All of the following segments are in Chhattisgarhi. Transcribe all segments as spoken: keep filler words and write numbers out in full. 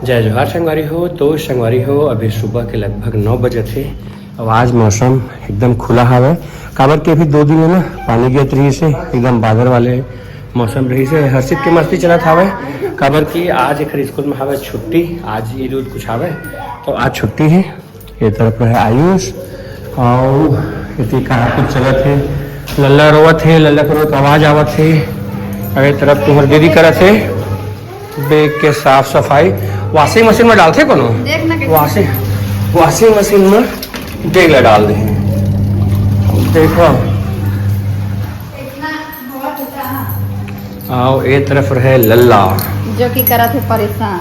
जय जोहार संगवारी हो। तो संगवारी हो, अभी सुबह के लगभग नौ बजे थे। अब आज मौसम एकदम खुला हवय, काबर के अभी दो दिन ले ना पानी गिरत रहिस हे, एकदम बादर वाले मौसम रहिस हे। हर्षित के मस्ती चलत हवय, काबर कि आज एकर स्कूल में हवय छुट्टी, आज ईद उद कुछ हवय, तो आज छुट्टी हे। ये तरफ रहे आयुष, अउ एती कहाँ कुछ चलत हे, लल्ला रोवत हे, लल्ला के रोए के आवाज आवत हे। अउ ये तरफ तुम्हर दीदी करत हे बैग के साफ सफाई। वॉशिंग मशीन में डालथे कोनो? देख ना कैसे। वॉशिंग, वॉशिंग मशीन में बैग ला डाल दे। देखो। इतना बहुत होता है। अउ ये तरफ रहे लल्ला। जो कि करत हे परेशान।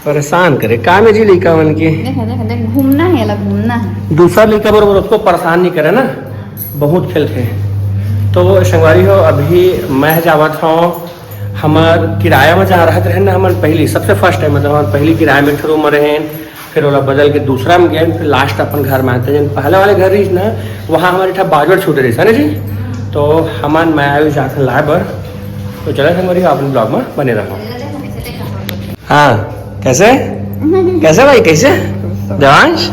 परेशान करे, काम हे जी लइका मन के। देख, देख, देख, घूमना है, अलग घूमना है। दूसरा लइका बरोबर उसको परेशान नहीं करे ना, बहुत खेलथे। तो संगवारी हो, अभी मैं जावत हूँ, हमर किराया में जहाँ रहत रहे ना हमन पहली, सबसे फर्स्ट टाइम, मतलब हमन पहली किराया में एक ठो रूम में रहे, फिर ओला बदल के दूसरा में गए, फिर लास्ट अपन घर में आते। जन पहले वाले घर रहिस ना, वहाँ हमर एक ठा बाजवट छूटे रहिस, है ना जी? तो हमन मैं आयु जाथन लाए बर। तो चला संगवारी हो, अपन ब्लॉग में बने रहो। हाँ, कैसे? कैसे भाई, कैसे? देवांश?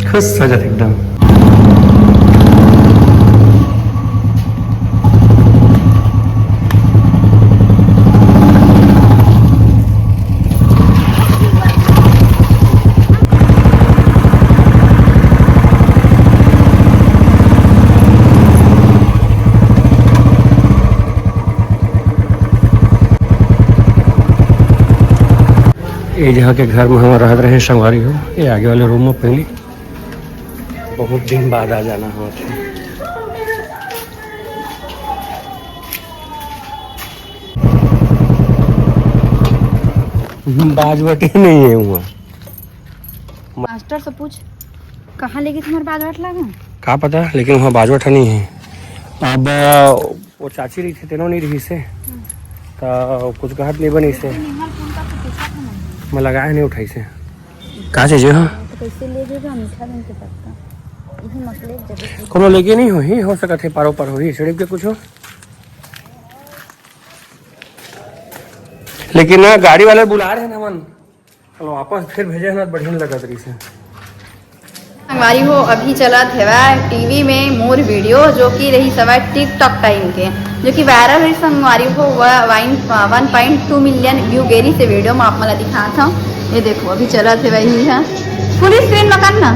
खुश हो जाते एकदम। ये जहाँ के घर में हम रहत रहे संगवारी हो, ये आगे वाले रूम में पहली बहुत दिन बाद आ जाना होत हे। बाजवटे नहीं है हुआ। मास्टर से पूछ, कहाँ लेके तुम्हारे बाजवट लागे? का पता, लेकिन वहाँ बाजवट नहीं है। अब वो चाची रहिस हे, तेनो नहीं रहिस हे, तो कुछ कहत नहीं बनिस हे। मैं लगाए नहीं उठाइस हे। का चीज हे? हाँ, तो कैसे ले जेबे मीठा बन के पत्ता? यही मकले जगह कोनो लेके नहीं होही, हो सकत हे पारो पर होही, सिड़िप के कुछ हो। लेकिन ना, गाड़ी वाले बुला रहे हैं हमन। चलो, वापस फिर भेजे ना, बढ़िया लगत रहिस हे। संगवारी हो, अभी चलत हवय टीवी में मोर वीडियो, जो कि रहिस हवय TikTok टाइम के, जो कि वायरल रहिस संगवारी हो, व-, वाइन, वन पॉइंट टू मिलियन व्यू गे रहिस हे वीडियो में, आप मन ला दिखात हव। ये देखो, अभी चलत हवय ही है फुल स्क्रीन में कर ना।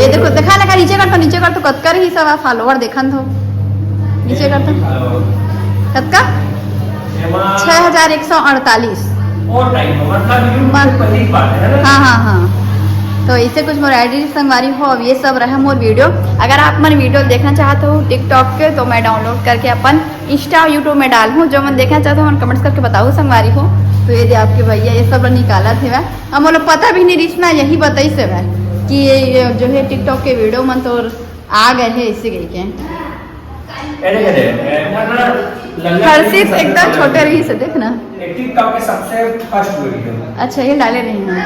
ये देखो, देखा ना, नीचे कर तो, नीचे कर तो, कतका रहिस हवय फॉलोअर देखन तो, नीचे कर तो, कतका? छह हजार एक सौ अड़तालीस। और टाइम हो, मतलब, ये बस। पहली बात है ना? हाँ, हाँ, हाँ। तो इसे कुछ मोर आईडी संगवारी हो, अब ये सब रहा मोर वीडियो। अगर आप मन वीडियो देखना चाहते हो TikTok के, तो मैं डाउनलोड करके अपन Insta और YouTube में डाल हूँ। जो मन देखना चाहते हो, मन कमेंट्स करके बताओ संगवारी हो। तो ये दे आपके भैया ये सब निकालत हवय। अब मोला पता भी नहीं रहिस ना, यही बताइस हवय कि ये, ये जो है TikTok के वीडियो मन तो आ गए हैं, इससे गई के। अरे, अरे, ए, ना, ना, लल्ला हर्षित एकदम छोटे रहिस हे, देख ना। एक TikTok के सबसे फर्स्ट वीडियो। अच्छा, ये डाले रही ना।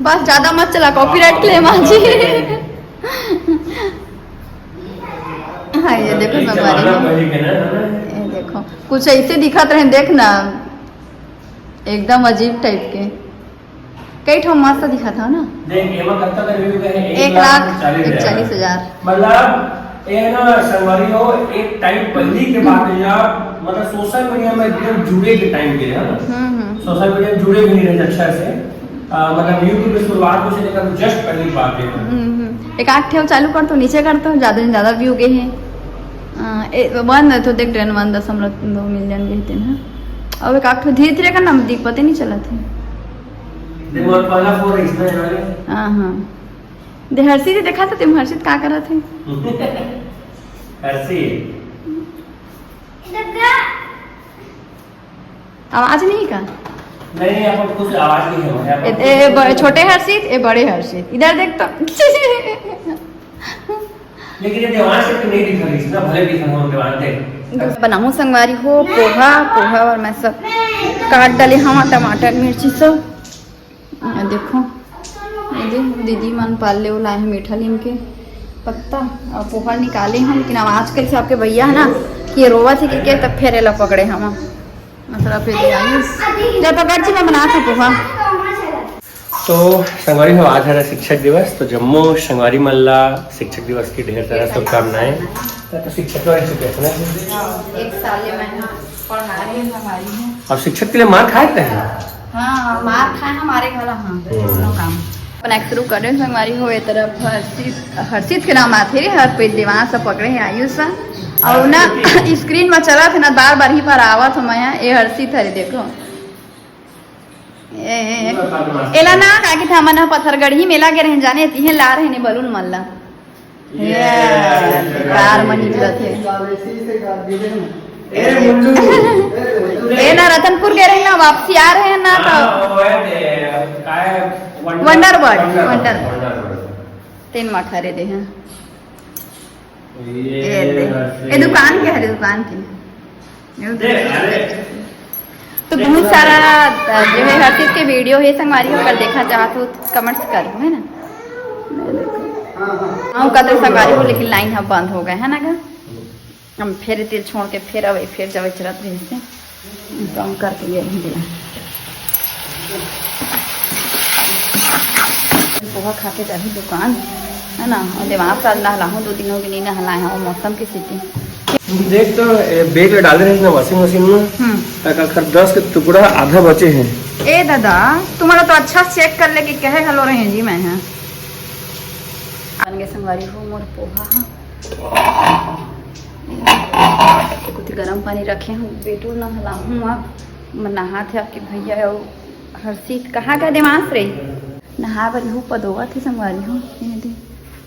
बस ज्यादा मत चला, कॉपीराइट क्लेम आ जी। हाँ, ये देखो, ये संगवारी जमाना हो। पहले के ना, है ना? ये देखो, कुछ ऐसे दिखत रहे, देख ना, एकदम अजीब टाइप के। कई ठो मस्त दिखत हव ना। देख, एमा कतका कर व्यू का है? एक लाख चालीस हजार। एक लाख चालीस हजार। मतलब, ये ना, संगवारी हो, एक टाइम पहली के बात है, जब, मतलब, सोशल मीडिया में एकदम जुड़े के टाइम के, है ना? हम्म, हम्म। सोशल मीडिया में जुड़े भी नहीं रहे अच्छा से। आ, मतलब, YouTube में शुरुआत से लेकर just पहली बात है। हम्म, हम्म। एक आध ठे चालू कर तो, नीचे कर तो, ज्यादा से ज्यादा व्यू गए हैं। आ, ए, वन तो देख, ट्रेंड वन दशमलव दो मिलियन गए थे ना। अब एक आध ठो धीरे धीरे कर ना, दिख पते नहीं चलत है। देखो, और पहला फोर है इसमें, ये वाले। हाँ, हाँ। दे हर्षित देखा था, तुम हर्षित का करत है? हर्षित। आवाज नहीं का? नहीं, यहाँ पर कुछ आवाज नहीं है, यहाँ पर ए, ए, ए, ब-, छोटे हर्षित, ए, बड़े हर्षित, इधर देख तो। लेकिन ये देवांश के नहीं दिखा रही, इसमें भले दिखा हो, देवांश दे। बनाहूँ संगवारी हो, पोहा, पोहा और मैं सब काट डाले हवा, टमाटर, मिर्ची सब। आ, देखो, ये दे, दीदी मन पाले वो लाए हैं मीठा लीम के पत्ता और पोहा निकाले हैं, लेकिन आवाज कैसे आपके भैया है ना कि ये रोवत है कि के तब फेर एला पकड़े हम। मतलब फिर ले आई। चल पकड़ जी, मैं बनात हूँ पोहा। तो संगवारी हो, आज है शिक्षक दिवस, तो जम्मो संगवारी मन ला शिक्षक दिवस की ढेर सारा शुभकामनाएं। तो शिक्षक तो रह चुके हैं ना। हाँ, एक साल ये मैं पढ़ा रही हूँ, संगवारी हूँ। अब शिक्षक के लिए मार खाए थे? हाँ, मार खाए हमारे घर, हाँ, हम्म। दोनों काम। अपन शुरू करें संगवारी हो, ये तरफ हर्षित, हर्षित के नाम आथे रे, हर कोई दिमाग से पकड़े हैं आयुष सा। और ना स्क्रीन में चला थे ना, बार बार ही पर आवत हो मैं, ये हर्षित हरे देखो। ए, ए, ए। एला ना का कि था मन ह पत्थरगढ़ी मेला गे रहेन जाने, तिहे ला रहेन बलून मन ला। ये कार मन निकलत हे। ए ना रतनपुर गे रहेन ना, वापसी आ रहेन ना तो वंडर वर्ल्ड, वंडर। तेन मा खरीदे हैं। ये ये ले। ये दुकान के हरे, दुकान के। तो बहुत सारा, अ, जो है हर चीज के वीडियो है संगवारी हो, अगर देखना चाहत हो तो कमेंट्स करो, है ना। हाँ, कदर संगवारी हो, लेकिन लाइन हम बंद हो गए है ना गा। हम फिर तेल छोड़ के फिर अवे, फिर जब चलत रहे से। कम करके ये भी दिया। पोहा खा के जाही दुकान, है ना? और दिमाग साथ नहलाहूँ, दो दिन हो गए नहीं नहलाए हैं, वो मौसम की स्थिति। देख तो, ए, बैग ला डाले रहे ना वॉशिंग मशीन में, हम्म। तक आखिर दस के टुकड़ा आधा बचे हैं। ए दादा, तुम्हारा तो अच्छा चेक कर लेके कहे हलो रहे जी मैं, हाँ। बन गए संगवारी हो मोर पोहा, हाँ। कुछ गरम पानी रखे हूँ, बेटू नहलाहूँ अब। नहात हे आपके भैया अउ हर्षित। कहाँ का देवांश रे? नहा बर हूँ, पदोवत हे संगवारी हो। ये दे।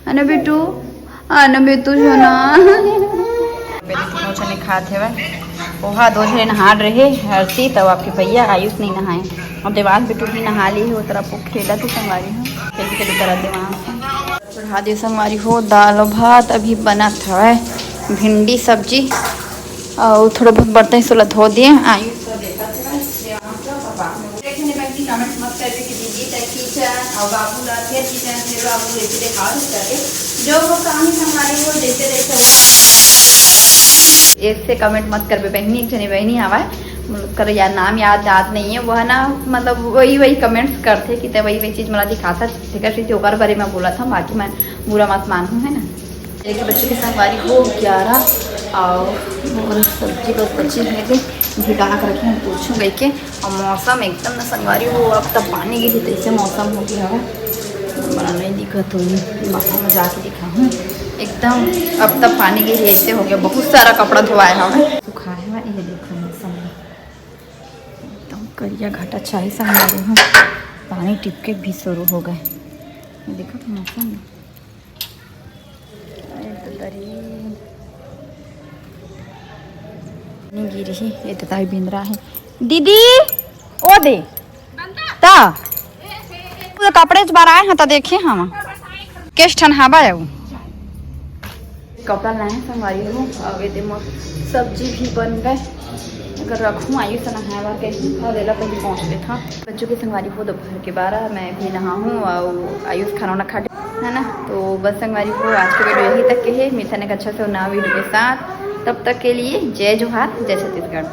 अने बेटू, अने बेटू सोना। मेरे तीनों जने खात हेवय। ओहा दो झने नहात रहे, हर्षित अउ आपके भैया आयुष नहीं नहाए। अब देवांश बेटू भी नहा लिए हे, वो तरफ वो खेलत हे संगवारी हो। खेल के करत देवांश। चढ़ा दे संगवारी हो, दाल अउ भात अभी बनत हवय, भिंडी सब्जी अउ थोड़ा बहुत बर्तन सोला धो दिए। आयुष तो देखत हवय, देवांश ला पका। देख ने बहनी, कमेंट मत करबे कि दीदी तय किचन अउ बाबू ला फिर किचन, फिर बाबू लेके दिखाओ नहीं करके। जो वो काम ही संगवारी हो, जैसे जैसे एक से कमेंट मत करबे बहनी, एक जने बहनी आवा है, कर यार नाम याद याद नहीं है, वो है ना, मतलब वही वही कमेंट्स करथे कि ते वही वही चीज मला दिखाता, ठीक है, ठीक है, ओकर बारे में बोला था, बाकी मैं बुरा मत मानहूँ, है ना। एक बच्चे के संगवारी हो ग्यारह और, और सब्जी बस बची है, भिगा के रखे हैं, पूछूँ गई के। और मौसम एकदम ना संगवारी हो, अब तब पानी गिरी तैसे मौसम हो गया है। बड़ा नहीं दिखत हो, बाहर में जाके दिखाहूँ। एकदम अब तब पानी गिरी ऐसे हो गया, बहुत सारा कपड़ा धोवाए हवे। सुखा है ये देखो मौसम में। एकदम करिया घटा छाई संगवारी हो, पानी टिपके भी शुरू हो गए। ये देखो तो मौसम। अरे तो दरी। नहीं गिरी, ये तो ताई बिंदरा है। दीदी, ओ दे। ता। वो कपड़े च बार आए हैं तो देखे हम। केस ठन हवा है वो। कपड़ा लाए हैं संगवारी हो, अब ये दे मोर सब्जी भी बन गए। अगर रखूँ आयुष नहाए बार कहीं, और एला पहले पहुँच लेता। बच्चों के संगवारी हो दोपहर के बारह, मैं भी नहाहूँ और आयुष खाना वाना खा ले, है ना। तो बस संगवारी हो, आज के वीडियो यहीं तक के है। मिलता नहीं अच्छा से नवा वीडियो के साथ, तब तक के लिए जय जोहार, जय छत्तीसगढ़।